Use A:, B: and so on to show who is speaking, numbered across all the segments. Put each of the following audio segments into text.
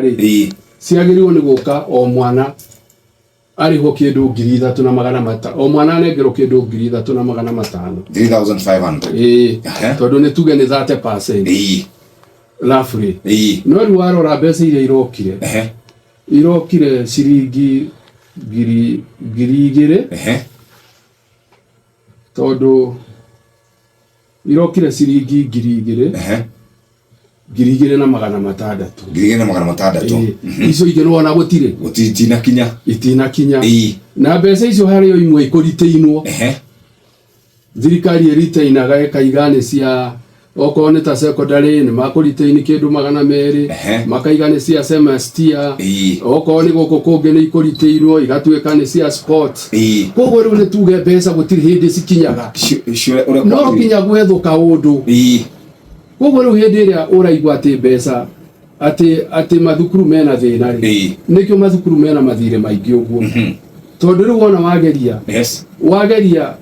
A: Rĩ ciagĩrĩirwo nĩ gũka o mwana arĩhwo kĩndũ 3500, o mwana anengerwo kĩndũ 3500.
B: 3500.
A: Ĩĩ. Tondũ nĩ tuge nĩ 30% roughly. No rĩu warora mbeca iria irokire, irokire ciringi 2000, tondũ irokire ciringi 2000, 2600.
B: 2600.
A: Ĩĩ. Icio ingĩ nĩwona gũtirĩ.
B: Gũtinakinya.
A: Itinakinya. Na mbeca icio harĩ o imwe ikũritainwo. Thirikari ĩritainaga ĩkaiga nĩ cia, okorwo nĩ ta secondary nĩ makũritaini kĩndũ 200, makaiga nĩ cia semester. Okorwo nĩ gũkũ kũngĩ nĩ ikũritĩirwo igatuĩka nĩ cia sport. Koguo rĩu nĩ tuge mbeca gũtirĩ hĩndĩ cikinyaga.
B: Ũrĩa
A: no
B: kwagĩrĩire.
A: Nginya gwethwo kaũndũ. Koguo rĩu hĩndĩ ĩrĩa ũraigua atĩ mbeca atĩ mathukuru mena thĩna rĩ, nĩkĩo mathukuru mena mathirĩ maingĩ ũguo, tondũ rĩu wona wageria wageria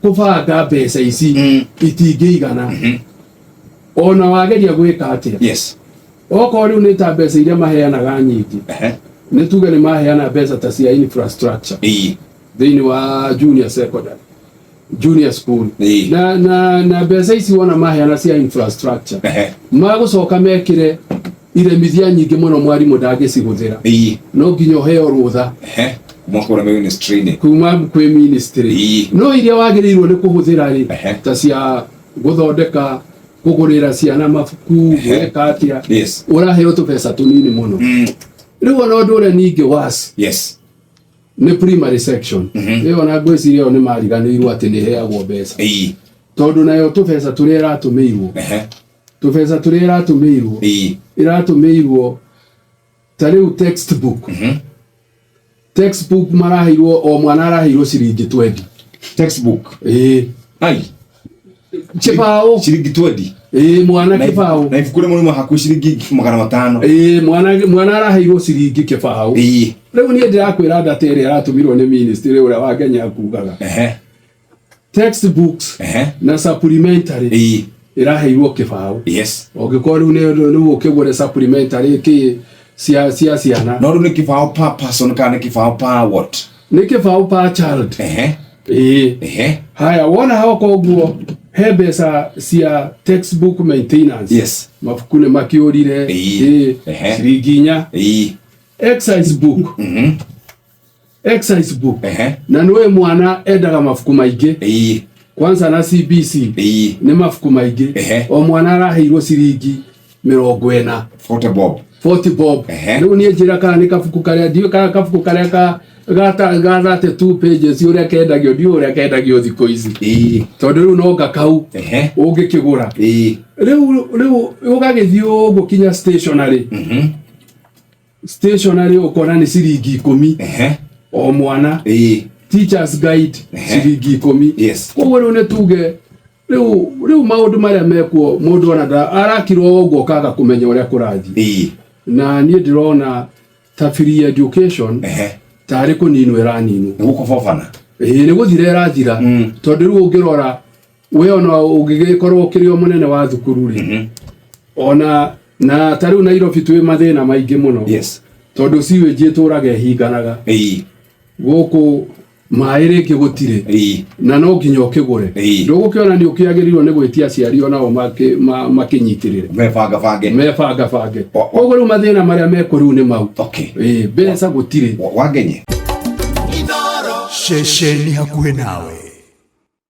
A: kũbanga mbeca ici, itingĩigana ona wageria gwĩka atĩa. Okorwo rĩu nĩ ta mbeca iria maheanaga nyingĩ, nĩ tuge nĩ maheana mbeca ta cia infrastructure thĩinĩ wa junior secondary, junior school, na mbeca ici wona maheana cia infrastructure, magũcoka mekĩre iremithia nyingĩ mũno, mwarimũ ndangĩcihũthĩra. No nginya ũheo rũtha
B: Kuma kũrĩa ministry-inĩ.
A: Kuma kwĩ ministry. No iria wagĩrĩirwo nĩ kũhũthĩra rĩ, ta cia gũthondeka, kũgũrĩra ciana mabuku, gwĩka atĩa, ũraheo tũbeca tũnini mũno. Rĩu ona ũndũ ũrĩa ningĩ was nĩ primary section ĩyo, na ngwĩciria ĩyo nĩ mariganĩirwo atĩ nĩ ĩheagwo mbeca, tondũ nayo tũbeca tũrĩa ĩratũmĩirwo, tũbeca tũrĩa ĩratũmĩirwo, ĩratũmĩirwo ta rĩu textbook, textbook maraheirwo, o mwana araheirwo ciringi 20.
B: Textbook?
A: Ĩĩ.
B: Ai.
A: Kĩbaũ.
B: Ciringi 20?
A: Ĩĩ, mwana kĩbaũ.
B: Na ibuku rĩmwe rĩmwe hakuhĩ ciringi 500.
A: Ĩĩ, mwana araheirwo ciringi kĩbaũ. Rĩu niĩ ndĩrakwĩra data ĩrĩa ĩratũmirwo nĩ ministry, ũrĩa wa Kenya akugaga textbooks na supplementary ĩraheirwo kĩbaũ. Ũngĩkorwo rĩu nĩ ũkĩgũre supplementary kĩ cia ciana.
B: No rĩu nĩ kĩbaũ per person kana nĩ kĩbaũ per what?
A: Nĩ kĩbaũ per child. Ĩĩ. Haya, wona hoka ũguo he mbeca cia textbook maintenance. Mabuku nĩ makĩũrire. Ĩĩ. Ciringi 4. Exercise book, exercise book. Na nĩwe mwana endaga mabuku maingĩ. Kwanza na CBC nĩ mabuku maingĩ. O mwana araheirwo ciringi 40.
B: 40 bob.
A: 40 bob. Rĩu niĩ njĩra kana nĩ kabuku karĩa, ndiũĩ kana kabuku karĩa ka gata ga 32 pages ũrĩa kendagio, ndiũĩ ũrĩa kendagio thikũ ici, tondũ rĩu no ngakau ũngĩkĩgũra. Rĩu ũgagĩthiĩ ũguo kinya stationary, stationary ũkona nĩ ciringi 10 o mwana. Teachers guide, ciringi 10. Koguo rĩu nĩ tuge rĩu maũndũ marĩa mekuo, mũndũ ona arakirwo ũguo kaga kũmenya ũrĩa kũrathiĩ. Na niĩ ndĩrona ta free education tarĩ kũninwo ĩraninwo.
B: Nĩ gũkobobana.
A: Ĩĩ, nĩ gũthira ĩrathira, tondũ rĩu ũngĩrora we ona ũngĩgĩkorwo ũkĩrĩ o mũnene wa thukuru rĩ, ona na ta rĩu Nairobi twĩ mathĩna maingĩ mũno, tondũ sewage ĩtũraga ĩhinganaga. Gũkũ maĩ rĩngĩ gũtirĩ, na no nginya ũkĩgũre. Ndũgũkĩona nĩ ũkĩagĩrĩirwo nĩ gwĩtia aciari onao makĩnyitĩrĩre.
B: Mebanga bange.
A: Mebanga bange. Koguo rĩu mathĩna marĩa mekwo rĩu nĩ mau. Ĩĩ, mbeca gũtirĩ.
B: Wangenye.
C: Ceceni hakuhĩ nawe.